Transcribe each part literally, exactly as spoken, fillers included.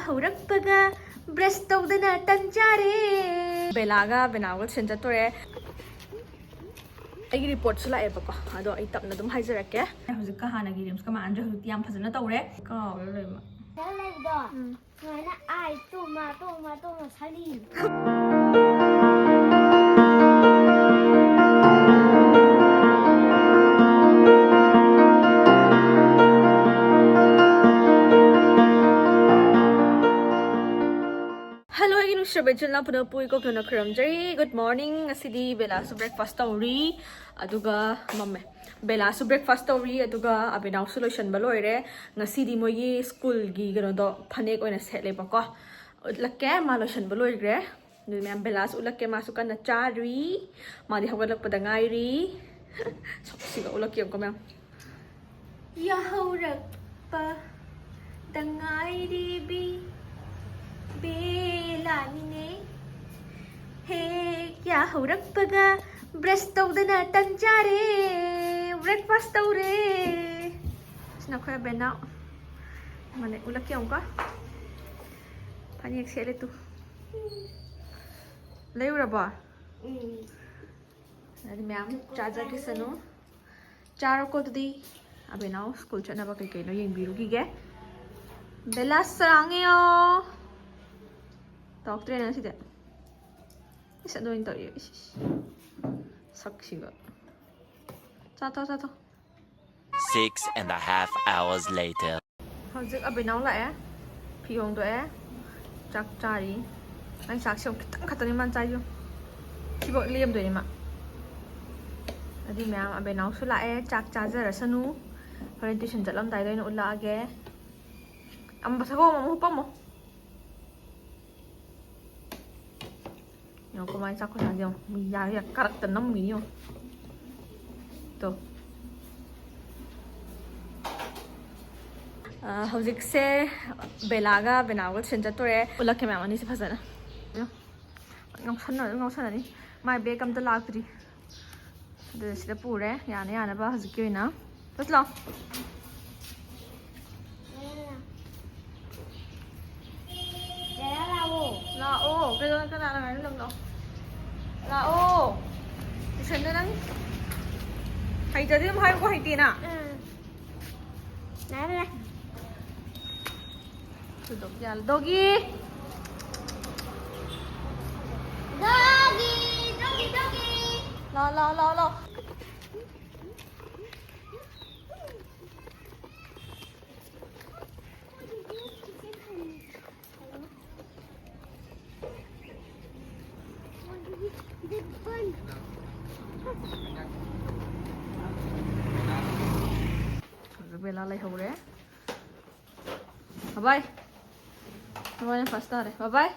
ꯍꯧꯔꯛꯄꯒ brush ꯇꯧꯗꯅ ꯇꯟ ꯆꯥꯔꯦ꯫ ꯕꯦꯂꯥꯒ ꯕꯦꯅꯥꯎꯒ tuition ꯆꯠꯇꯣꯔꯦ꯫ ꯑꯩꯒꯤ ꯔꯤꯄꯣꯔꯠꯁꯨ ꯂꯥꯛꯑꯦꯕꯀꯣ, ꯑꯗꯣ ꯑꯩ ꯇꯞꯅ ꯑꯗꯨꯝ ꯍꯥꯏꯖꯔꯛꯀꯦ꯫ ꯍꯧꯖꯤꯛꯀ ꯍꯥꯟꯅꯒꯤ ꯔꯤꯝꯁꯀ ꯃꯥꯟꯅꯗ꯭ꯔꯦ, ꯍꯧꯖꯤꯛꯇꯤ ꯌꯥꯝ ꯐꯖꯅ ꯇꯧꯔꯦ꯫ ꯀꯥꯎꯔꯦ ꯂꯣꯏꯅꯃꯛ꯫ ꯁꯤꯗ ꯂꯩꯕꯗꯣ, ꯎꯝ꯫ ꯁꯨꯃꯥꯏꯅ ꯑꯥꯏ ꯇꯣꯃꯥ ꯇꯣꯃꯥ ꯇꯣꯃꯥ ꯁꯥꯂꯤ꯫ Hello, ꯑꯩꯒꯤ ꯅꯨꯡꯁꯤꯔꯕ ꯏꯆꯤꯜ ꯏꯅꯥꯎ ꯄꯨꯝꯅꯃꯛꯄꯨ ꯏꯀꯣꯛꯇꯨꯅ ꯈꯨꯔꯨꯝꯖꯔꯤ꯫ Good morning꯫ ꯉꯁꯤꯗꯤ ꯕꯦꯂꯥꯁꯨ breakfast ꯇꯧꯔꯤ, ꯑꯗꯨꯒ ꯃꯝꯃꯦ꯫ ꯕꯦꯂꯥꯁꯨ breakfast ꯇꯧꯔꯤ, ꯑꯗꯨꯒ ꯑꯕꯦꯅꯥꯎꯁꯨ ꯂꯣꯏꯁꯟꯕ ꯂꯣꯏꯔꯦ꯫ ꯉꯁꯤꯗꯤ ꯃꯣꯏꯒꯤ ꯁ꯭ꯀꯨꯜꯒꯤ ꯀꯩꯅꯣꯗꯣ ꯐꯅꯦꯛ ꯑꯣꯏꯅ ꯁꯦꯠꯂꯦꯕꯀꯣ꯫ ꯎꯠꯂꯛꯀꯦ, ꯃꯥ ꯂꯣꯏꯁꯟꯕ ꯂꯣꯏꯈ꯭ꯔꯦ꯫ ꯑꯗꯨ ꯃꯌꯥꯝ ꯕꯦꯂꯥꯁꯨ ꯎꯠꯂꯛꯀꯦ, ꯃꯥꯁꯨ ꯀꯟꯅ ꯆꯥꯔꯤ꯫ ꯃꯥꯗꯤ ꯍꯧꯒꯠꯂꯛꯄꯗ ꯉꯥꯏꯔꯤ꯫ ꯁꯛꯁꯤꯒ ꯎꯠꯂꯛꯀꯦ ꯑꯃꯨꯛꯀ ꯃꯌꯥꯝ꯫ ꯌꯥꯍꯧꯔꯛꯄꯗ ꯉꯥꯏꯔꯤꯕꯤ ꯕꯦꯂꯥꯅꯤꯅꯦ꯫ ꯍꯦꯛ ꯌꯥꯍꯧꯔꯛꯄꯒ ꯕ꯭ꯔꯁ ꯇꯧꯗꯅ ꯇꯟ ꯆꯥꯔꯦ, breakfast ꯇꯧꯔꯦ꯫ ꯁꯤꯅ ꯑꯩꯈꯣꯏ ꯑꯕꯦꯅꯥꯎ꯫ ꯃꯅꯦ ꯎꯠꯂꯛꯀꯦ ꯑꯃꯨꯛꯀ꯫ ꯐꯅꯦꯛ ꯁꯦꯠꯂꯦ ꯇꯨ꯫ ꯂꯩꯔꯨꯔꯕꯣ? ꯎꯝ꯫ ꯑꯗꯨꯗꯤ ꯃꯌꯥꯝ ꯆꯥꯖꯈꯤꯁꯅꯨ꯫ ꯆꯥꯔꯣꯀꯣ ꯑꯗꯨꯗꯤ꯫ ꯑꯕꯦꯅꯥꯎ ꯁ꯭ꯀꯨꯜ ꯆꯠꯅꯕ ꯀꯩ ꯀꯩꯅꯣ ꯌꯦꯡꯕꯤꯔꯨꯈꯤꯒꯦ꯫ ꯕꯦꯂꯥ ꯁꯔꯥꯡꯉꯦꯌꯣ꯫ ꯇꯧꯔꯛꯇ꯭ꯔꯦꯅꯦ ꯉꯁꯤꯗꯤ꯫ ꯏꯁ, ꯑꯗꯨ ꯑꯣꯏꯅ ꯇꯧꯔꯛꯑꯦ꯫ ꯏꯁ, ꯏꯁ꯫ ꯁꯛꯁꯤꯒ꯫ ꯆꯥꯊꯣꯛ, ꯆꯥꯊꯣꯛ꯫ Six and a half hours later. ꯍꯧꯖꯤꯛ ꯑꯕꯦꯅꯥꯎ ꯂꯥꯛꯑꯦ, ꯐꯤ ꯍꯣꯡꯗꯣꯛꯑꯦ, ꯆꯥꯛ ꯆꯥꯔꯤ꯫ ꯑꯩ ꯆꯥꯛꯁꯦ ꯑꯃꯨꯛ ꯈꯤꯇꯪ ꯈꯛꯇꯅꯤ ꯃꯥꯅ ꯆꯥꯏꯁꯦ꯫ ꯁꯤꯐꯥꯎ ꯂꯦꯝꯗꯣꯏꯅꯤ ꯃꯥ꯫ ꯑꯗꯨꯏ ꯃꯌꯥꯝ ꯑꯕꯦꯅꯥꯎꯁꯨ ꯂꯥꯛꯑꯦ, ꯆꯥꯛ ꯆꯥꯖꯔꯁꯅꯨ꯫ ꯍꯣꯔꯦꯟ tuition ꯆꯠꯂꯝꯗꯥꯏꯗ ꯑꯣꯏꯅ ꯎꯠꯂꯛꯑꯒꯦ꯫ ꯑꯃ ꯊꯛꯑꯣ, ꯑꯃ ꯍꯨꯞꯄꯝꯃꯣ꯫ ꯌꯦꯡꯉꯣ ꯀꯃꯥꯏꯅ ꯆꯥꯛ ꯈꯨꯠꯁꯥꯁꯦ ꯌꯦꯡꯉꯣ꯫ ꯃꯤ ꯌꯥ-, ꯌꯥ-, ꯀꯔꯛꯇ ꯅꯝꯃꯤꯅꯤ ꯌꯦꯡꯉꯣ꯫ ꯇꯣ꯫ ꯑ, ꯍꯧꯖꯤꯛꯁꯦ ꯕꯦꯂꯥꯒ ꯕꯦꯅꯥꯎꯒ tuition ꯆꯠꯇꯣꯔꯦ꯫ ꯎꯠꯂꯛꯀꯦ ꯃꯌꯥꯝ ꯑꯅꯤꯁꯦ ꯐꯖꯅ꯫ ꯉꯥꯎꯁꯟꯅ-, ꯉꯥꯎꯁꯟꯅꯅꯤ꯫ ꯃꯥꯏ bag ꯑꯝꯇ ꯂꯥꯛꯇ꯭ꯔꯤ꯫ ꯑꯗꯨ ꯁꯤꯗ ꯄꯨꯔꯦ, ꯌꯥꯅ ꯌꯥꯅꯕ ꯍꯧꯖꯤꯛꯀꯤ ꯑꯣꯏꯅ꯫ ꯆꯠꯂꯣ꯫ ꯀꯅꯥꯅ ꯉꯥꯏꯔꯝꯗꯕꯅꯣ? ꯂꯥꯛꯑꯣ꯫ ꯇꯨꯏꯁꯟꯗ ꯅꯪ ꯍꯩꯇ꯭ꯔꯗꯤ ꯑꯗꯨꯝ ꯍꯥꯏꯌꯨꯀꯣ, ꯍꯩꯇꯦꯅ꯫ ꯎꯝ꯫ ꯂꯥꯛꯑꯦ, ꯂꯥꯛꯑꯦ꯫ ꯗꯣꯒꯤ꯫ ꯗꯣꯒꯤ, ꯗꯣꯒꯤ, ꯗꯣꯒꯤ꯫ ꯂꯥꯛꯑꯣ, ꯂꯥꯛꯑꯣ, ꯂꯥꯛꯑꯣ, ꯂꯥꯛꯑꯣ꯫ ꯍꯧꯖꯤꯛ ꯕꯦꯂꯥ ꯂꯩꯍꯧꯔꯦ꯫ ꯕꯕꯥꯏ꯫ ꯅꯕꯥꯅꯤ ꯐꯥꯔꯁ ꯇꯥꯔꯦ꯫ ꯕꯕꯥꯏ꯫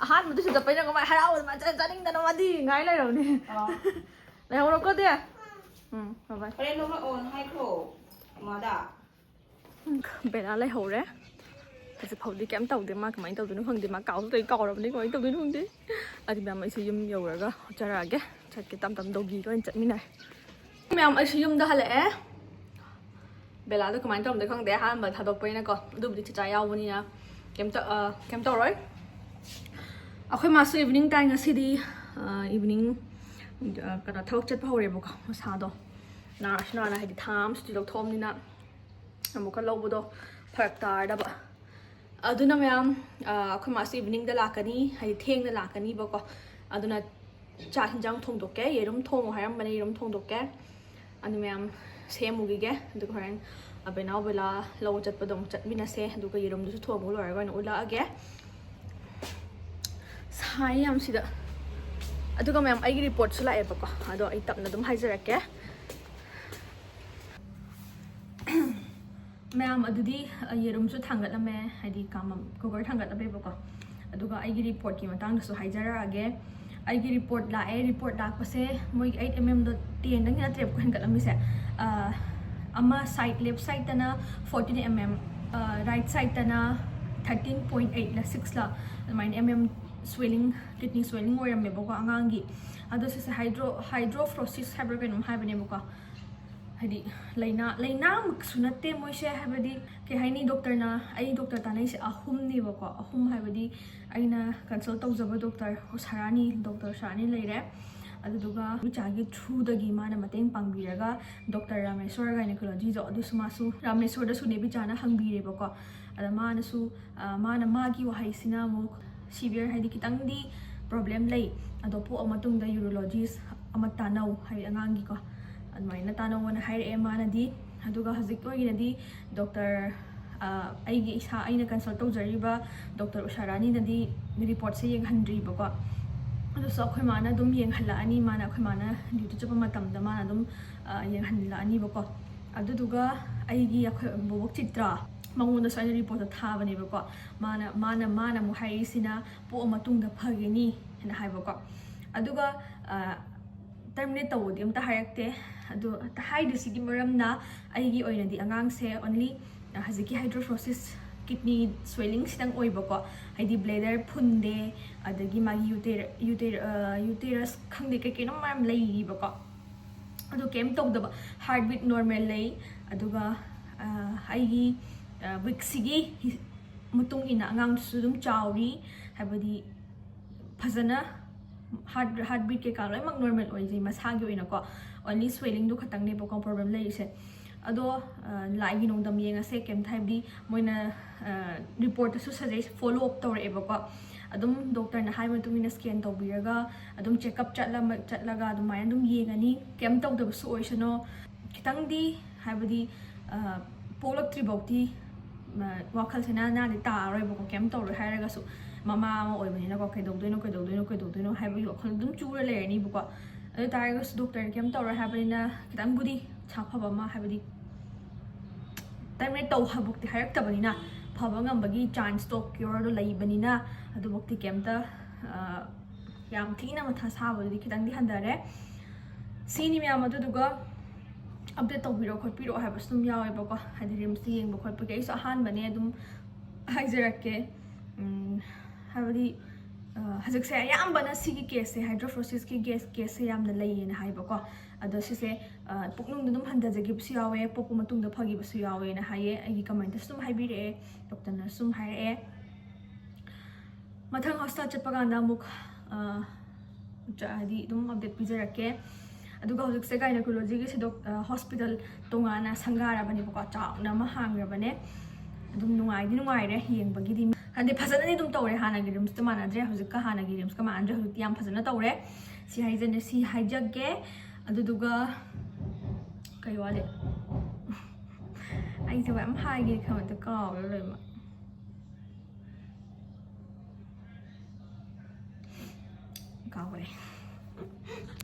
ꯑꯍꯥꯟꯕꯗꯨꯁꯨ ꯆꯠꯄꯩꯅ ꯀꯃꯥꯏ ꯍꯔꯥꯎꯕꯗ ꯃꯥ ꯆꯥ-, ꯆꯥꯅꯤꯡꯗꯅ ꯃꯥꯗꯤ ꯉꯥꯏ ꯂꯩꯔꯕꯅꯦ꯫ ꯑꯥ꯫ ꯂꯩꯍꯧꯔꯣꯀꯣ, ꯗꯦ꯫ ꯎꯝ, ꯕꯕꯥꯏ꯫ ꯍꯣꯔꯦꯟ ꯂꯧꯔꯛꯑꯣꯅ ꯍꯥꯏꯈ꯭ꯔꯣ, ꯃꯥꯗ꯫ ꯕꯦꯂꯥ ꯂꯩꯍꯧꯔꯦ꯫ ꯍꯧꯖꯤꯛ ꯐꯥꯎꯗꯤ ꯀꯩꯝ ꯇꯧꯗꯦ꯫ ꯃꯥ ꯀꯃꯥꯏꯅ ꯇꯧꯗꯣꯏꯅꯣ ꯈꯪꯗꯦ꯫ ꯃꯥ ꯀꯥꯎꯁꯨ ꯂꯣꯏ ꯀꯥꯎꯔꯕꯅꯤ꯫ ꯀꯃꯥꯏꯅ ꯇꯧꯗꯣꯏꯅꯣ ꯈꯪꯗꯦ꯫ ꯑꯗꯨ ꯃꯌꯥꯝ, ꯑꯩꯁꯨ ꯌꯨꯝ ꯌꯧꯔꯒ ꯆꯠꯆꯔꯛꯑꯒꯦ꯫ ꯆꯠꯀꯦ ꯇꯝ ꯇꯝ ꯗꯣꯒꯤꯒ ꯑꯣꯏꯅ ꯆꯠꯃꯤꯟꯅꯔꯦ꯫ ꯃꯌꯥꯝ, ꯑꯩꯁꯨ ꯌꯨꯝꯗ ꯍꯜꯂꯛꯑꯦ꯫ ꯕꯦꯂꯥꯗꯣ ꯀꯃꯥꯏꯅ ꯇꯧꯔꯝꯗꯣꯏ ꯈꯪꯗꯦ꯫ ꯑꯍꯥꯟꯕ ꯊꯥꯗꯣꯛꯄꯅꯤꯅꯀꯣ꯫ ꯑꯗꯨꯕꯨꯗꯤ ꯆꯤꯆꯥ ꯌꯥꯎꯕꯅꯤꯅ ꯀꯩꯝꯇ, ꯑ, ꯀꯩꯝ ꯇꯧꯔꯣꯏ꯫ ꯑꯩꯈꯣꯏ ꯃꯥꯁꯨ ꯏꯚꯤꯅꯤꯡ ꯇꯥꯏ ꯉꯁꯤꯗꯤ꯫ ꯑ, ꯏꯚꯤꯅꯤꯡ, ꯑ, ꯀꯩꯅꯣ, ꯊꯕꯛ ꯆꯠꯄ ꯍꯧꯔꯦꯕꯀꯣ꯫ ꯃꯁꯥꯗꯣ ꯅꯥꯔꯁꯨ ꯅꯥꯅ, ꯍꯥꯏꯗꯤ ꯊꯥ ꯑꯃ ꯁꯨꯇꯤ ꯂꯧꯊꯣꯛꯑꯕꯅꯤꯅ ꯑꯃꯨꯛꯀ ꯂꯧꯕꯗꯣ ꯐꯔꯛ ꯇꯥꯔꯗꯕ꯫ ꯑꯗꯨꯅ ꯃꯌꯥꯝ, ꯑ, ꯑꯩꯈꯣꯏ ꯃꯥꯁꯨ ꯏꯚꯤꯅꯤꯡꯗ ꯂꯥꯛꯀꯅꯤ, ꯍꯥꯏꯗꯤ ꯊꯦꯡꯅ ꯂꯥꯛꯀꯅꯤꯕꯀꯣ꯫ ꯑꯗꯨꯅ ꯆꯥꯛ ꯍꯤꯟꯖꯥꯡ ꯊꯣꯡꯗꯣꯛꯀꯦ꯫ ꯌꯦꯔꯨꯝ ꯊꯣꯡꯉꯣ ꯍꯥꯏꯔꯝꯕꯅꯦ, ꯌꯦꯔꯨꯝ ꯊꯣꯡꯗꯣꯛꯀꯦ꯫ ꯑꯗꯨ ꯃꯌꯥꯝ ꯁꯦꯝꯃꯨꯈꯤꯒꯦ꯫ ꯑꯗꯨꯒ ꯍꯣꯔꯦꯟ ꯑꯕꯦꯅꯥꯎ ꯕꯦꯂꯥ ꯂꯧꯕ ꯆꯠꯄꯗꯣ ꯑꯃꯨꯛ ꯆꯠꯃꯤꯟꯅꯁꯦ꯫ ꯑꯗꯨꯒ ꯌꯦꯔꯨꯝꯗꯨꯁꯨ ꯊꯣꯡꯕ ꯂꯣꯏꯔꯒ ꯑꯣꯏꯅ ꯎꯠꯂꯛꯑꯒꯦ꯫ ꯁꯥꯏ ꯌꯥꯝ ꯁꯤꯗ꯫ ꯑꯗꯨꯒ ꯃꯌꯥꯝ, ꯑꯩꯒꯤ ꯔꯤꯄꯣꯔꯠꯁꯨ ꯂꯥꯛꯑꯦꯕꯀꯣ꯫ ꯑꯗꯣ ꯑꯩ ꯇꯞꯅ ꯑꯗꯨꯝ ꯍꯥꯏꯖꯔꯛꯀꯦ꯫ ꯃꯌꯥꯝ, ꯑꯗꯨꯗꯤ, ꯑ, ꯌꯦꯔꯨꯝꯁꯨ ꯊꯥꯡꯒꯠꯂꯝꯃꯦ, ꯍꯥꯏꯗꯤ ꯀꯥꯃꯝ-, ꯀꯨꯀꯔ ꯊꯥꯡꯒꯠꯂꯝꯃꯦꯕꯀꯣ꯫ ꯑꯗꯨꯒ ꯑꯩꯒꯤ ꯔꯤꯄꯣꯔꯠꯀꯤ ꯃꯇꯥꯡꯗꯁꯨ ꯍꯥꯏꯖꯔꯛꯑꯒꯦ꯫ ꯑꯩꯒꯤ ꯔꯤꯄꯣꯔꯠ ꯂꯥꯛꯑꯦ꯫ ꯔꯤꯄꯣꯔꯠ ꯂꯥꯛꯄꯁꯦ ꯃꯣꯏꯒꯤ ꯑꯩꯠ ꯑꯦꯝ ꯑꯦꯝꯗꯣ ꯇꯦꯟꯗꯒꯤ ꯅꯠꯇ꯭ꯔꯦꯕꯀꯣ ꯍꯦꯟꯒꯠꯂꯝꯃꯤꯁꯦ꯫ ꯑ, ꯑꯃ ꯁꯥꯏꯠ ꯂꯦꯐ ꯁꯥꯏꯠꯇꯅ ꯐꯣꯔꯇꯤꯟ ꯑꯦꯝ ꯑꯦꯝ, ꯑ, ꯔꯥꯏꯠ ꯁꯥꯏꯠꯇꯅ ꯊꯥꯔꯇꯤꯟ ꯄꯣꯏꯟ ꯑꯩꯠꯂ ꯁꯤꯛꯁꯂ ꯑꯗꯨꯃꯥꯏꯅ ꯑꯦꯝ ꯑꯦꯝ ꯁ꯭ꯋꯦꯂꯤꯡ, ꯀꯤꯗꯅꯤ ꯁ꯭ꯋꯦꯂꯤꯡ ꯑꯣꯏꯔꯝꯃꯦꯕꯀꯣ ꯑꯉꯥꯡꯒꯤ꯫ ꯑꯗꯣ ꯁꯤꯁꯦ ꯍꯥꯏꯗ꯭ꯔꯣ-, ꯍꯥꯏꯗ꯭ꯔꯣꯐ꯭ꯔꯣꯁꯤꯁ ꯍꯥꯏꯕ꯭ꯔꯥ ꯀꯩꯅꯣꯝ ꯍꯥꯏꯕꯅꯦꯕꯀꯣ꯫ ꯍꯥꯏꯗꯤ ꯂꯥꯏꯅꯥ ꯂꯥꯏꯅꯥꯃꯛꯁꯨ ꯅꯠꯇꯦ ꯃꯣꯏꯁꯦ, ꯍꯥꯏꯕꯗꯤ ꯀꯩ ꯍꯥꯏꯅꯤ, ꯗꯣꯛꯇꯔꯅ, ꯑꯩ ꯗꯣꯛꯇꯔ ꯇꯥꯟꯅꯩꯁꯦ ꯑꯍꯨꯝꯅꯦꯕꯀꯣ꯫ ꯑꯍꯨꯝ ꯍꯥꯏꯕꯗꯤ ꯑꯩꯅ ꯀꯟꯁꯜ ꯇꯧꯖꯕ ꯗꯣꯛꯇꯔ ꯎꯁꯥꯔꯥꯅꯤ, ꯗꯣꯛꯇꯔ ꯎꯁꯥꯔꯥꯅꯤ ꯂꯩꯔꯦ꯫ ꯑꯗꯨꯗꯨꯒ ꯏꯆꯥꯒꯤ ꯊ꯭ꯔꯨꯗꯒꯤ ꯃꯥꯅ ꯃꯇꯦꯡ ꯄꯥꯡꯕꯤꯔꯒ ꯗꯣꯛꯇꯔ ꯔꯥꯃꯦꯁꯣꯔ ꯒꯥꯏꯅꯣꯀꯣꯂꯣꯖꯤꯗꯣ, ꯑꯗꯨꯁꯨ ꯃꯥꯁꯨ ꯔꯥꯃꯦꯁꯣꯔꯗꯁꯨꯅꯦ ꯏꯆꯥꯅ ꯍꯪꯕꯤꯔꯦꯕꯀꯣ꯫ ꯑꯗ ꯃꯥꯅꯁꯨ, ꯑ, ꯃꯥꯅ, ꯃꯥꯒꯤ ꯋꯥꯍꯩꯁꯤꯅ ꯑꯃꯨꯛ ꯁꯤꯚꯤꯌꯔ, ꯍꯥꯏꯗꯤ ꯈꯤꯇꯪꯗꯤ ꯄ꯭ꯔꯣꯕ꯭ꯂꯦꯝ ꯂꯩ, ꯑꯗꯣ ꯄꯣꯛꯑ ꯃꯇꯨꯡꯗ ꯌꯨꯔꯣꯂꯣꯖꯤꯁ ꯑꯃ ꯇꯥꯟꯅꯧ, ꯍꯥꯏꯗꯤ ꯑꯉꯥꯡꯒꯤꯀꯣ, ꯑꯗꯨꯃꯥꯏꯅ ꯇꯥꯟꯅꯧꯑꯣꯅ ꯍꯥꯏꯔꯛꯑꯦ ꯃꯥꯅꯗꯤ꯫ ꯑꯗꯨꯒ ꯍꯧꯖꯤꯛꯀꯤ ꯑꯣꯏꯅꯗꯤ ꯗꯣꯛꯇꯔ, ꯑ, ꯑꯩꯒꯤ ꯏꯁꯥ, ꯑꯩꯅ ꯀꯟꯁꯜ ꯇꯧꯖꯔꯤꯕ ꯗꯣꯛꯇꯔ ꯎꯁꯥꯔꯥꯅꯤꯅꯗꯤ ꯔꯤꯄꯣꯔꯠꯁꯦ ꯌꯦꯡꯍꯟꯗ꯭ꯔꯤꯕꯀꯣ꯫ ꯑꯗꯨꯁꯨ ꯑꯩꯈꯣꯏ ꯃꯥꯅ ꯑꯗꯨꯝ ꯌꯦꯡꯍꯜꯂꯛꯑꯅꯤ, ꯃꯥꯅ, ꯑꯩꯈꯣꯏ ꯃꯥꯅ ꯗ꯭ꯌꯨꯇꯤ ꯆꯠꯄ ꯃꯇꯝꯗ ꯃꯥꯅ ꯑꯗꯨꯝ, ꯑ, ꯌꯦꯡꯍꯜꯂꯛꯑꯅꯤꯕꯀꯣ꯫ ꯑꯗꯨꯗꯨꯒ ꯑꯩꯒꯤ, ꯑꯩꯈꯣꯏ ꯕꯣꯕꯣꯛ ꯆꯤꯇ꯭ꯔꯥ, ꯃꯉꯣꯟꯗꯁꯨ ꯑꯩꯅ ꯔꯤꯄꯣꯔꯠꯇꯣ ꯊꯥꯕꯅꯦꯕꯀꯣ꯫ ꯃꯥꯅ ꯃꯥꯅ ꯃꯥꯅ ꯑꯃꯨꯛ ꯍꯥꯏꯔꯛꯏꯁꯤꯅ ꯄꯣꯛꯑ ꯃꯇꯨꯡꯗ ꯐꯒꯅꯤ ꯍꯥꯏꯅ ꯍꯥꯏꯕꯀꯣ꯫ ꯑꯗꯨꯒ, ꯑ, ꯇꯔꯃꯤꯅꯦꯠ ꯇꯧꯕꯗꯤ ꯑꯝꯇ ꯍꯥꯏꯔꯛꯇꯦ꯫ ꯑꯗꯣ ꯍꯥꯏꯗ꯭ꯔꯤꯁꯤꯒꯤ ꯃꯔꯝꯅ, ꯑꯩꯒꯤ ꯑꯣꯏꯅꯗꯤ ꯑꯉꯥꯡꯁꯦ ꯑꯣꯟꯂꯤ ꯍꯧꯖꯤꯛꯀꯤ ꯍꯥꯏꯗ꯭ꯔꯣꯐꯣꯁꯤꯁ, ꯀꯤꯗꯅꯤ ꯁ꯭ꯋꯦꯂꯤꯡꯁꯤꯗꯪ ꯑꯣꯏꯕꯀꯣ, ꯍꯥꯏꯗꯤ ꯕ꯭ꯂꯦꯗꯔ ꯐꯨꯟꯗꯦ, ꯑꯗꯒꯤ ꯃꯥꯒꯤ ꯌꯨꯇꯦꯔ-, ꯌꯨꯇꯦꯔ-, ꯑ, ꯌꯨꯇꯦꯔꯁ ꯈꯪꯗꯦ, ꯀꯩ ꯀꯩꯅꯣ ꯃꯌꯥꯝ ꯂꯩꯔꯤꯕꯀꯣ꯫ ꯑꯗꯣ ꯀꯩꯝ ꯇꯧꯗꯕ, ꯍꯥꯔꯠ ꯕꯤꯠ ꯅꯣꯔꯃꯦꯜ ꯂꯩ꯫ ꯑꯗꯨꯒ, ꯑ, ꯑꯩꯒꯤ, ꯑ, ꯋꯤꯛꯁꯤꯒꯤ ꯍꯤ-, ꯃꯇꯨꯡ ꯏꯟꯅ ꯑꯉꯥꯡꯗꯨꯁꯨ ꯑꯗꯨꯝ ꯆꯥꯎꯔꯤ, ꯍꯥꯏꯕꯗꯤ ꯐꯖꯅ ꯍꯥꯔꯠ, ꯍꯥꯔꯠ ꯕꯤꯠ ꯀꯩꯀꯥ ꯂꯣꯏꯅꯃꯛ ꯅꯣꯔꯃꯦꯜ ꯑꯣꯏꯖꯩ ꯃꯁꯥꯒꯤ ꯑꯣꯏꯅꯀꯣ꯫ ꯑꯣꯟꯂꯤ ꯁ꯭ꯋꯦꯂꯤꯡꯗꯨ ꯈꯛꯇꯪꯅꯦꯕꯀꯣ ꯄ꯭ꯔꯣꯕ꯭ꯂꯦꯝ ꯂꯩꯔꯤꯁꯦ꯫ ꯑꯗꯣ, ꯑ, ꯂꯥꯏꯒꯤ ꯅꯣꯡꯗꯝ ꯌꯦꯡꯉꯁꯦ, ꯀꯩꯝꯇ, ꯍꯥꯏꯕꯗꯤ ꯃꯣꯏꯅ, ꯑ, ꯔꯤꯄꯣꯔꯠꯇꯁꯨ ꯁꯖꯦꯁ, ꯐꯣꯂꯣ ꯑꯞ ꯇꯧꯔꯛꯑꯦꯕꯀꯣ꯫ ꯑꯗꯨꯝ ꯗꯣꯛꯇꯔꯅ ꯍꯥꯏꯕ ꯃꯇꯨꯡ ꯏꯟꯅ ꯁ꯭ꯀꯦꯟ ꯇꯧꯕꯤꯔꯒ, ꯑꯗꯨꯝ ꯆꯦꯛꯑꯞ ꯆꯠꯂ-, ꯆꯠꯂꯒ ꯑꯗꯨꯃꯥꯏꯅ ꯑꯗꯨꯝ ꯌꯦꯡꯉꯅꯤ꯫ ꯀꯩꯝ ꯇꯧꯗꯕꯁꯨ ꯑꯣꯏꯁꯅꯣ꯫ ꯈꯤꯇꯪꯗꯤ, ꯍꯥꯏꯕꯗꯤ, ꯑ, ꯄꯣꯛꯂꯛꯇ꯭ꯔꯤꯐꯥꯎꯗꯤ, ꯑ, ꯋꯥꯈꯜꯁꯦ ꯅꯥ-, ꯅꯥꯗꯤ ꯇꯥꯔꯔꯣꯏꯕꯀꯣ, ꯀꯩꯝ ꯇꯧꯔꯣꯏ ꯍꯥꯏꯔꯒꯁꯨ꯫ ꯃꯃꯥ ꯑꯃ ꯑꯣꯏꯕꯅꯤꯅꯀꯣ, ꯀꯩꯗꯧꯗꯣꯏꯅꯣ, ꯀꯩꯗꯧꯗꯣꯏꯅꯣ, ꯀꯩꯗꯧꯗꯣꯏꯅꯣ ꯍꯥꯏꯕꯒꯤ ꯋꯥꯈꯜ ꯑꯗꯨꯝ ꯆꯨꯔ ꯂꯩꯔꯅꯤꯕꯀꯣ꯫ ꯑꯗꯨ ꯇꯥꯔꯒꯁꯨ ꯗꯣꯛꯇꯔꯅ ꯀꯩꯝ ꯇꯧꯔꯣꯏ ꯍꯥꯏꯕꯅꯤꯅ ꯈꯤꯇꯪꯕꯨꯗꯤ ꯁꯥꯐꯕ ꯑꯃ, ꯍꯥꯏꯕꯗꯤ ꯇꯔꯃꯤꯅꯦꯠ ꯇꯧ ꯍꯥꯏꯕꯨꯛꯇꯤ ꯍꯥꯏꯔꯛꯇꯕꯅꯤꯅ, ꯐꯕ ꯉꯝꯕꯒꯤ ꯆꯥꯟꯁꯇꯣ, ꯀ꯭ꯌꯣꯔꯗꯣ ꯂꯩꯕꯅꯤꯅ, ꯑꯗꯨꯃꯛꯇꯤ ꯀꯩꯝꯇ, ꯑ, ꯌꯥꯝ ꯊꯤꯅ ꯃꯊꯥ ꯁꯥꯕꯗꯨꯗꯤ ꯈꯤꯇꯪꯗꯤ ꯍꯟꯊꯔꯦ꯫ ꯁꯤꯅꯤ ꯃꯌꯥꯝ꯫ ꯑꯗꯨꯗꯨꯒ ꯑꯞꯗꯦꯠ ꯇꯧꯕꯤꯔꯣ ꯈꯣꯠꯄꯤꯔꯣ ꯍꯥꯏꯕꯁꯨ ꯑꯗꯨꯝ ꯌꯥꯎꯋꯦꯕꯀꯣ, ꯍꯥꯏꯗꯤ ꯔꯤꯝꯁꯇ ꯌꯦꯡꯕ ꯈꯣꯠꯄꯒꯤ꯫ ꯑꯩꯁꯨ ꯑꯍꯥꯟꯕꯅꯦ, ꯑꯗꯨꯝ ꯍꯥꯏꯖꯔꯛꯀꯦ꯫ ꯎꯝ, ꯍꯥꯏꯕꯗꯤ ꯑ, ꯍꯧꯖꯤꯛꯁꯦ ꯑꯌꯥꯝꯕꯅ ꯁꯤꯒꯤ ꯀꯦꯁꯁꯦ, ꯍꯥꯏꯗ꯭ꯔꯣꯐꯣꯔꯣꯁꯤꯁꯀꯤ ꯀꯦꯁ ꯀꯦꯁꯁꯦ ꯌꯥꯝꯅ ꯂꯩꯌꯦꯅ ꯍꯥꯏꯕꯀꯣ꯫ ꯑꯗꯣ ꯁꯤꯁꯦ, ꯑ, ꯄꯨꯛꯅꯨꯡꯗ ꯑꯗꯨꯝ ꯍꯟꯊꯖꯈꯤꯕꯁꯨ ꯌꯥꯎꯋꯦ, ꯄꯣꯛꯄ ꯃꯇꯨꯡꯗ ꯐꯈꯤꯕꯁꯨ ꯌꯥꯎꯋꯦꯅ ꯍꯥꯏꯌꯦ꯫ ꯑꯩꯒꯤ ꯀꯃꯦꯟꯇꯁꯨ ꯑꯗꯨꯝ ꯍꯥꯏꯕꯤꯔꯛꯑꯦ, ꯗꯣꯛꯇꯔꯅꯁꯨ ꯑꯗꯨꯝ ꯍꯥꯏꯔꯛꯑꯦ꯫ ꯃꯊꯪ ꯍꯣꯁꯄꯤꯇꯥꯜ ꯆꯠꯄ ꯀꯥꯟꯗ ꯑꯃꯨꯛ, ꯑ, ꯆ-, ꯍꯥꯏꯗꯤ ꯑꯗꯨꯝ ꯑꯞꯗꯦꯠ ꯄꯤꯖꯔꯛꯀꯦ꯫ ꯑꯗꯨꯒ ꯍꯧꯖꯤꯛꯁꯦ ꯒꯥꯏꯅꯣꯀꯣꯂꯣꯖꯤꯒꯤꯁꯦ ꯗꯣꯛ-, ꯑ, ꯍꯣꯁꯄꯤꯇꯥꯜ ꯇꯣꯉꯥꯟꯅ ꯁꯪꯒꯥꯔꯕꯅꯦꯕꯀꯣ, ꯆꯥꯎꯅ ꯑꯃ ꯍꯥꯡꯈ꯭ꯔꯕꯅꯦ꯫ ꯑꯗꯨꯝ ꯅꯨꯡꯉꯥꯏꯗꯤ ꯅꯨꯡꯉꯥꯏꯔꯦ ꯌꯦꯡꯕꯒꯤꯗꯤ, ꯍꯥꯏꯗꯤ ꯐꯖꯅꯗꯤ ꯑꯗꯨꯝ ꯇꯧꯔꯦ꯫ ꯍꯥꯟꯅꯒꯤ ꯔꯤꯝꯁꯇ ꯃꯥꯟꯅꯗ꯭ꯔꯦ, ꯍꯧꯖꯤꯛꯀ ꯍꯥꯟꯅꯒꯤ ꯔꯤꯝꯁꯀ ꯃꯥꯟꯅꯗ꯭ꯔꯦ꯫ ꯍꯧꯖꯤꯛꯇꯤ ꯌꯥꯝ ꯐꯖꯅ ꯇꯧꯔꯦ꯫ ꯁꯤ ꯍꯥꯏꯖꯅ-, ꯁꯤ ꯍꯥꯏꯖꯒꯦ꯫ ꯑꯗꯨꯗꯨꯒ ꯀꯩ ꯋꯥꯠꯂꯤ? ꯑꯩꯁꯦ ꯌꯥꯝ ꯍꯥꯏꯒꯦ ꯈꯪꯕꯗ ꯀꯥꯎꯔ ꯂꯩꯕ꯫ ꯀꯥꯎꯈ꯭ꯔꯦ꯫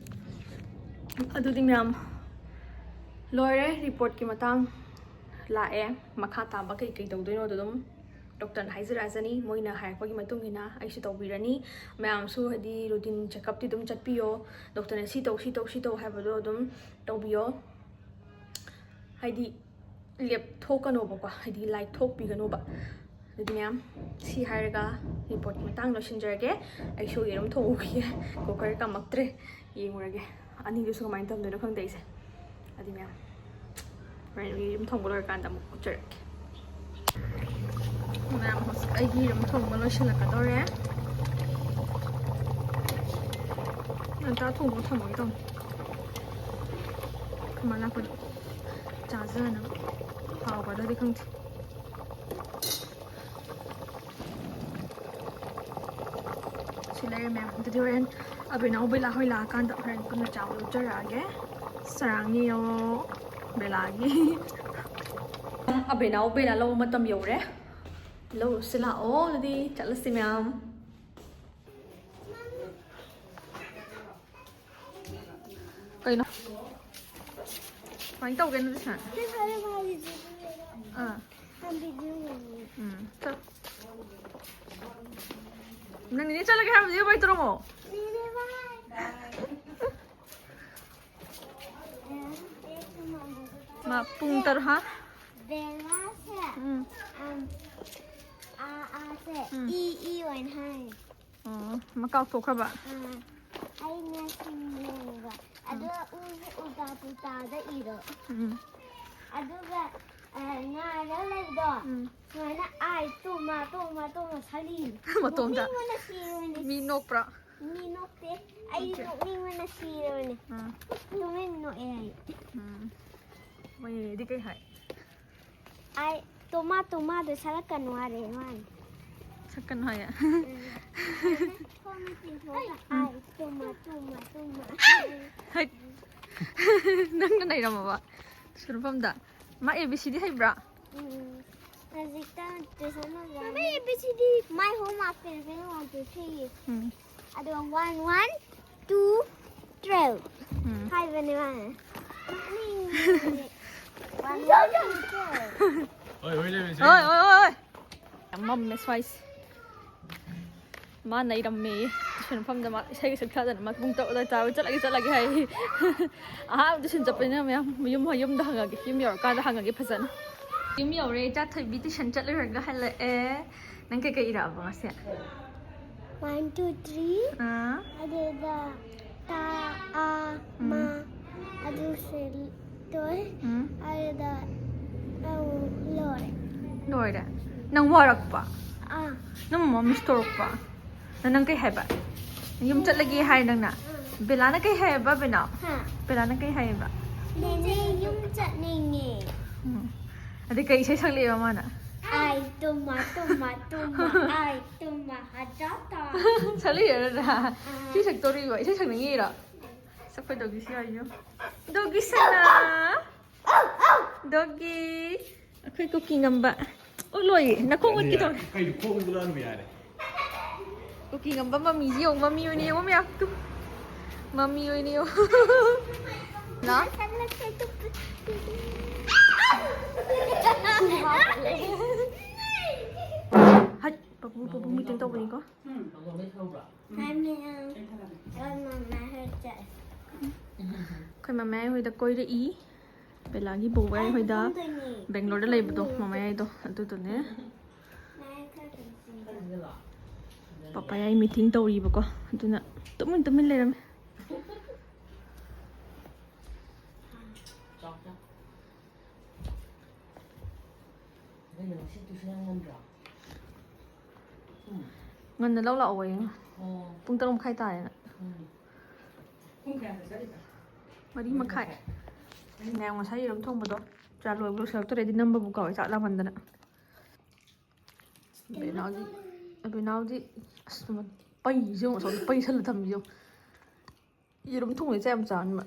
ꯑꯗꯨꯗꯤ ꯃꯌꯥꯝ ꯂꯣꯏꯔꯦ, ꯔꯤꯄꯣꯔꯠꯀꯤ ꯃꯇꯥꯡ ꯂꯥꯛꯑꯦ꯫ ꯃꯈꯥ ꯇꯥꯕ ꯀꯩ ꯀꯩ ꯇꯧꯗꯣꯏꯅꯣꯗꯣ ꯑꯗꯨꯝ ꯗꯣꯛꯇꯔꯅ ꯍꯥꯏꯖꯔꯛꯑꯖꯅꯤ꯫ ꯃꯣꯏꯅ ꯍꯥꯏꯔꯛꯄꯒꯤ ꯃꯇꯨꯡ ꯏꯟꯅ ꯑꯩꯁꯨ ꯇꯧꯕꯤꯔꯅꯤ꯫ ꯃꯌꯥꯝꯁꯨ ꯍꯥꯏꯗꯤ ꯔꯨꯇꯤꯟ ꯆꯦꯛꯑꯞꯇꯤ ꯑꯗꯨꯝ ꯆꯠꯄꯤꯌꯣ꯫ ꯗꯣꯛꯇꯔꯅ ꯁꯤ ꯇꯧ, ꯁꯤ ꯇꯧ, ꯁꯤ ꯇꯧ ꯍꯥꯏꯕꯗꯣ ꯑꯗꯨꯝ ꯇꯧꯕꯤꯌꯣ꯫ ꯍꯥꯏꯗꯤ ꯂꯦꯞꯊꯣꯛꯀꯅꯣꯕꯀꯣ, ꯍꯥꯏꯗꯤ ꯂꯥꯏꯊꯣꯛꯄꯤꯒꯅꯣꯕ꯫ ꯑꯗꯨꯗꯤ ꯃꯌꯥꯝ, ꯁꯤ ꯍꯥꯏꯔꯒ ꯔꯤꯄꯣꯔꯠꯀꯤ ꯃꯇꯥꯡ ꯂꯣꯏꯁꯤꯟꯖꯔꯒꯦ꯫ ꯑꯩꯁꯨ ꯌꯦꯔꯨꯝ ꯊꯣꯡꯉꯨꯈꯤꯒꯦ, ꯀꯨꯀꯔ ꯀꯥꯝꯃꯛꯇ꯭ꯔꯦ, ꯌꯦꯡꯉꯨꯔꯒꯦ꯫ ꯑꯅꯤꯗꯨꯁꯨ ꯀꯃꯥꯏꯅ ꯇꯧꯗꯣꯏꯅꯣ ꯈꯪꯗꯦ ꯑꯩꯁꯦ꯫ ꯑꯗꯨꯗꯤ ꯃꯌꯥꯝ, ꯍꯣꯔꯦꯟ ꯌꯦꯔꯨꯝ ꯊꯣꯡꯕ ꯂꯣꯏꯔꯀꯥꯟꯗ ꯑꯃꯨꯛ ꯎꯠꯆꯔꯛꯀꯦ꯫ ꯃꯌꯥꯝ, ꯍꯧꯖꯤꯛ ꯑꯩꯒꯤ ꯌꯦꯔꯨꯝ ꯊꯣꯡꯕ ꯂꯣꯏꯁꯤꯜꯂꯛꯀꯗꯧꯔꯦ꯫ ꯉꯟꯇꯥ ꯊꯣꯡꯕ ꯊꯝꯃꯒꯦ ꯇꯧꯅꯤ꯫ ꯈꯨꯃꯥ ꯂꯥꯛꯄꯗ ꯆꯥꯖꯅꯕ꯫ ꯍꯥꯎꯒꯗ꯭ꯔꯗꯤ ꯈꯪꯗꯦ꯫ ꯁꯤ ꯂꯩꯔꯦ ꯃꯌꯥꯝ꯫ ꯑꯗꯨꯗꯤ ꯍꯣꯔꯦꯟ ꯑꯕꯦꯅꯥꯎ ꯕꯦꯂꯥ ꯍꯣꯏ ꯂꯥꯛꯑꯀꯥꯟꯗ ꯍꯣꯔꯦꯟ ꯄꯨꯟꯅ ꯆꯥꯕ ꯎꯠꯆꯔꯛꯑꯒꯦ꯫ ꯁꯔꯥꯡꯉꯤꯌꯣ ꯕꯦꯂꯥꯒꯤ꯫ ꯑꯕꯦꯅꯥꯎ ꯕꯦꯂꯥ ꯂꯧꯕ ꯃꯇꯝ ꯌꯧꯔꯦ꯫ ꯂꯧꯔꯨꯁꯤ ꯂꯥꯛꯑꯣ꯫ ꯑꯗꯨꯗꯤ ꯆꯠꯂꯁꯤ ꯃꯌꯥꯝ꯫ ꯀꯩꯅꯣ? ꯀꯃꯥꯏꯅ ꯇꯧꯒꯦ ꯅꯪ ꯇꯨꯏꯁꯟ? ꯑꯥ꯫ ꯎꯝ, ꯆꯠ-, ꯅꯪ ꯅꯦꯅꯦ ꯆꯠꯂꯒꯦ ꯍꯥꯏꯕꯗꯨꯗꯤ ꯀꯃꯥꯏꯅ ꯇꯧꯔꯝꯃꯣ? ꯃꯥ ꯄꯨꯡ ꯇꯔꯨꯛ, ꯍꯥ? ꯕꯦꯂꯥꯁꯦ, ꯎꯝ꯫ ꯑꯝ, ꯑꯥ, ꯑꯥꯁꯦ, ꯎꯝ꯫ ꯏ, ꯏ ꯑꯣꯏꯅ ꯍꯥꯏ꯫ ꯑꯣ, ꯃꯀꯥꯎ ꯊꯣꯛꯈ꯭ꯔꯕ? ꯑꯩꯅ ꯁꯤꯡꯅꯦꯕ ꯑꯗꯣ ꯎꯁꯦ ꯎꯜꯇꯥ ꯄꯨꯜꯇꯥꯗ ꯏꯔꯣ꯫ ꯎꯝ꯫ ꯑꯗꯨꯒ ꯑ, ꯉꯥꯏꯔꯒ ꯂꯩꯕꯗꯣ ꯎꯝ꯫ ꯁꯨꯃꯥꯏꯅ ꯑꯥꯏ ꯇꯣꯃꯥ ꯇꯣꯃꯥ ꯇꯣꯃꯥ ꯁꯥꯔꯤ꯫ ꯃꯇꯣꯝꯗ? ꯅꯣꯛꯅꯤꯡꯕꯅ ꯁꯤꯔꯕꯅꯦ꯫ ꯃꯤ ꯅꯣꯛꯄ꯭ꯔꯥ? ꯃꯤ ꯅꯣꯛꯇꯦ꯫ ꯑꯩ Okay. ꯅꯣꯛꯅꯤꯡꯕꯅ ꯁꯤꯔꯕꯅꯦ꯫ ꯑꯥ꯫ ꯇꯨꯃꯤꯟ ꯅꯣꯛꯑꯦ ꯑꯩ꯫ ꯎꯝ꯫ ꯃꯣꯏꯗꯤ ꯀꯩ ꯍꯥꯏ? ꯑꯥꯏ ꯇꯣꯃꯥ ꯇꯣꯃꯥꯗꯣ ꯁꯥꯔꯛꯀꯅꯨ ꯍꯥꯏꯔꯦ ꯃꯥꯅ꯫ ꯁꯛꯀꯅꯨ ꯍꯥꯏꯌꯦ꯫ ꯈꯣꯡꯅ ꯆꯤꯡꯊꯣꯛꯑꯒ ꯑꯥꯏ ꯇꯣꯃꯥ ꯇꯣꯃꯥ ꯇꯣꯃꯥ꯫ ꯍꯩꯠ꯫ ꯅꯪꯅ ꯅꯩꯔꯝꯃꯕ ꯁꯨꯔꯨꯐꯝꯗ? ꯃꯥ ꯑꯦ ꯕꯤ ꯁꯤ ꯗꯤ ꯍꯩꯕ꯭ꯔꯥ? ꯎꯝ꯫ ꯍꯧꯖꯤꯛꯇ tuition ꯑꯣꯖꯥꯅ ꯃꯥꯏ ꯍꯣꯝꯋꯥꯔꯛ ꯄꯤꯔꯛꯄꯅꯦ, one two three꯫ ꯎꯝ꯫ ꯑꯗꯣ one one two twelve ꯎꯝ꯫ ꯍꯥꯏꯕꯅꯦ ꯃꯥꯅ꯫ ꯅꯣꯛꯅꯤꯡꯉꯦ꯫ One one two twelve꯫ ꯍꯣꯏ ꯍꯣꯏ ꯍꯣꯏ ꯍꯣꯏ꯫ ꯌꯥꯝ ꯃꯝꯃꯦ ꯁ꯭ꯋꯥꯏꯁꯦ꯫ ꯃꯥ ꯅꯩꯔꯝꯃꯦꯌꯦ꯫ ꯇꯨꯏꯁꯟ ꯃꯐꯝꯗ ꯃꯥ ꯏꯁꯩꯒ ꯁꯛꯊꯗꯅ ꯃꯥ ꯄꯨꯡ ꯇꯔꯨꯛ ꯑꯗꯨꯋꯥꯏ ꯆꯥꯕ ꯆꯠꯂꯒꯦ ꯆꯠꯂꯒꯦ ꯍꯥꯏ꯫ ꯑꯍꯥꯟꯕ ꯇꯨꯏꯁꯟ ꯆꯠꯄꯅꯤꯅ ꯃꯌꯥꯝ ꯌꯨꯝ ꯌꯨꯝꯗ ꯍꯪꯉꯒꯦ꯫ ꯌꯨꯝ ꯌꯧꯔꯀꯥꯟꯗ ꯍꯪꯉꯒꯦ ꯐꯖꯅ꯫ ꯌꯨꯝ ꯌꯧꯔꯦ꯫ ꯏꯆꯥ ꯊꯣꯏꯕꯤ ꯇꯨꯏꯁꯟ ꯆꯠꯂꯨꯔꯒ ꯍꯜꯂꯛꯑꯦ꯫ ꯅꯪ ꯀꯩꯀꯩ ꯏꯔꯛꯑꯕ ꯉꯁꯤ? One two three꯫ ꯑꯥ꯫ ꯑꯗꯨꯗ ꯇ ꯑ ꯎꯝ꯫ ꯃ꯫ ꯑꯗꯨꯁꯦ ꯇꯣꯏ꯫ ꯎꯝ꯫ ꯑꯗꯨꯗ ꯑꯃꯨꯛ ꯂꯣꯏꯔꯦ꯫ ꯂꯣꯏꯔꯦ꯫ ꯅꯪ ꯋꯥꯔꯛꯄ? ꯑꯥ꯫ ꯅꯪ ꯃꯃꯥ ꯃꯤꯁ ꯇꯧꯔꯛꯄ? ꯅꯪ ꯀꯩ ꯍꯥꯏꯕ? ꯌꯨꯝ ꯆꯠꯂꯒꯦ ꯍꯥꯏ ꯅꯪꯅ? ꯕꯦꯂꯥꯅ ꯀꯩ ꯍꯥꯏꯌꯦꯕ ꯕꯦꯅꯥꯎ? ꯍꯥ꯫ ꯕꯦꯂꯥꯅ ꯀꯩ ꯍꯥꯏꯌꯦꯕ? ꯅꯦꯅꯦ ꯌꯨꯝ ꯆꯠꯅꯤꯡꯉꯦ꯫ ꯎꯝ꯫ ꯑꯗꯩ ꯀꯩ ꯏꯁꯩ ꯁꯛꯂꯛꯑꯦꯕ ꯃꯥꯅ? ꯑꯥꯏ ꯇꯨꯝꯃ ꯇꯨꯝꯃ ꯇꯨꯝꯃ ꯑꯥꯏ ꯇꯨꯝꯃ ꯍꯖꯥꯇꯥ꯫ ꯁꯛꯂꯛꯏꯔꯣ ꯅꯪ? ꯏꯁꯩ ꯁꯛꯇꯣꯔꯤꯕ? ꯏꯁꯩ ꯁꯛꯅꯤꯡꯉꯤꯔꯣ? ꯁꯛꯄꯩ ꯗꯣꯒꯤꯁꯤ ꯌꯥꯏꯌꯣ꯫ ꯗꯣꯒꯤ ꯁꯅꯥ꯫ ꯗꯣꯒꯤ꯫ ꯑꯩꯈꯣꯏ ꯀꯨꯀꯤ ꯉꯝꯕ꯫ ꯎꯠꯂꯣꯏꯌꯦ꯫ ꯅꯈꯣꯡ ꯎꯠꯀꯦ ꯇꯧꯔꯦ꯫ ꯀꯩꯅꯣ ꯈꯣꯡ ꯎꯠꯂꯛꯑꯅꯨ ꯌꯥꯔꯦ꯫ ꯀꯨꯀꯤ ꯉꯝꯕ ꯃꯃꯤꯁꯤ ꯌꯦꯡꯉꯨ꯫ ꯃꯃꯤ ꯑꯣꯏꯅ ꯌꯦꯡꯉꯨ ꯃꯌꯥꯝ꯫ ꯇꯨ꯫ ꯃꯃꯤ ꯑꯣꯏꯅ ꯌꯦꯡꯉꯨ꯫ ꯂꯥ? ꯍꯠ꯫ ꯄꯥꯕꯨꯡ, ꯄꯥꯕꯨꯡ meeting ꯇꯧꯕꯅꯤꯀꯣ꯫ ꯍꯥꯏ ꯃꯌꯥꯝ꯫ ꯑꯩ ꯃꯃꯥ ꯍꯣꯏ ꯆꯠꯂꯦ꯫ ꯑꯩꯈꯣꯏ ꯃꯃꯥꯌꯥꯏ ꯍꯣꯏꯗ ꯀꯣꯏꯔꯛꯏ꯫ ꯕꯦꯂꯥꯒꯤ ꯕꯣꯕꯣꯌꯥꯏ ꯍꯣꯏꯗ, ꯕꯦꯡꯒ꯭ꯂꯣꯔꯗ ꯂꯩꯕꯗꯣ ꯃꯃꯥꯌꯥꯏꯗꯣ ꯑꯗꯨꯗꯨꯅꯦ꯫ ꯃꯌꯥꯏ ꯈꯔ ꯈꯔ ꯆꯤꯡ꯫ ꯄꯄꯥꯌꯥꯏ ꯃꯤꯇꯤꯡ ꯇꯧꯔꯤꯕꯀꯣ, ꯑꯗꯨꯅ ꯇꯨꯃꯤꯟ ꯇꯨꯃꯤꯟ ꯂꯩꯔꯝꯃꯦ꯫ ꯉꯟꯅ ꯂꯧ ꯂꯥꯛꯑꯣꯌꯦ꯫ ꯄꯨꯡ ꯇꯔꯨꯛ ꯃꯈꯥꯏ ꯇꯥꯔꯦꯅ꯫ ꯃꯔꯤ ꯃꯈꯥꯏ꯫ ꯃꯌꯥꯝ ꯉꯁꯥꯏ ꯌꯦꯔꯨꯝ ꯊꯣꯡꯕꯗꯣ ꯆꯥ ꯂꯣꯏꯕ ꯂꯣꯏꯁꯤꯜꯂꯛꯇꯣꯔꯦ, ꯑꯩꯗꯤ ꯅꯝꯕꯕꯨ ꯀꯥꯎꯋꯦ ꯆꯥꯛ ꯂꯥꯝꯃꯟꯗꯅ꯫ ꯑꯕꯦꯅꯥꯎꯗꯤ ꯑꯕꯦꯅꯥꯎꯗꯤ ꯑꯁ ꯄꯩꯁꯦ ꯌꯦꯡꯉꯣ, ꯑꯁꯣꯝꯗ ꯄꯩꯁꯜꯂ ꯊꯝꯃꯤꯁꯦ ꯌꯦꯡꯉꯣ꯫ ꯌꯦꯔꯨꯝ ꯊꯣꯡꯕꯁꯦ ꯌꯥꯝ ꯆꯥꯅꯤꯡꯕ꯫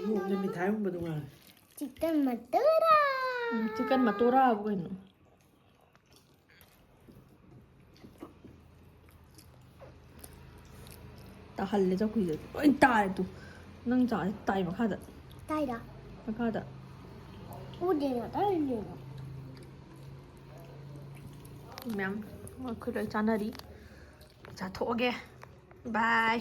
ꯃꯣꯛꯅ ꯃꯤꯊꯥꯏꯒꯨꯝꯕꯗꯣ ꯉꯥꯏ꯫ ꯆꯤꯛꯀꯟ ꯃꯇꯨꯔꯥ꯫ ꯎꯝ, ꯆꯤꯛꯀꯟ ꯃꯇꯨꯔꯥꯕꯨ ꯀꯩꯅꯣ? ꯇꯥꯍꯜꯂꯦ ꯆꯧꯀ꯭ꯔꯤꯁꯦ꯫ ꯂꯣꯏ ꯇꯥꯔꯦ ꯇꯨ꯫ ꯅꯪ ꯆꯥꯁꯦ ꯇꯥꯏ ꯃꯈꯥꯗ꯫ ꯇꯥꯏꯗ꯫ ꯃꯈꯥꯗ꯫ ꯎꯗꯦꯅ ꯇꯥꯏꯗꯦꯅ꯫ ꯃꯌꯥꯝ ꯑꯩꯈꯣꯏ ꯂꯣꯏ ꯆꯥꯅꯔꯤ꯫ ꯆꯥꯊꯣꯛꯑꯒꯦ꯫ ꯕꯥꯏ꯫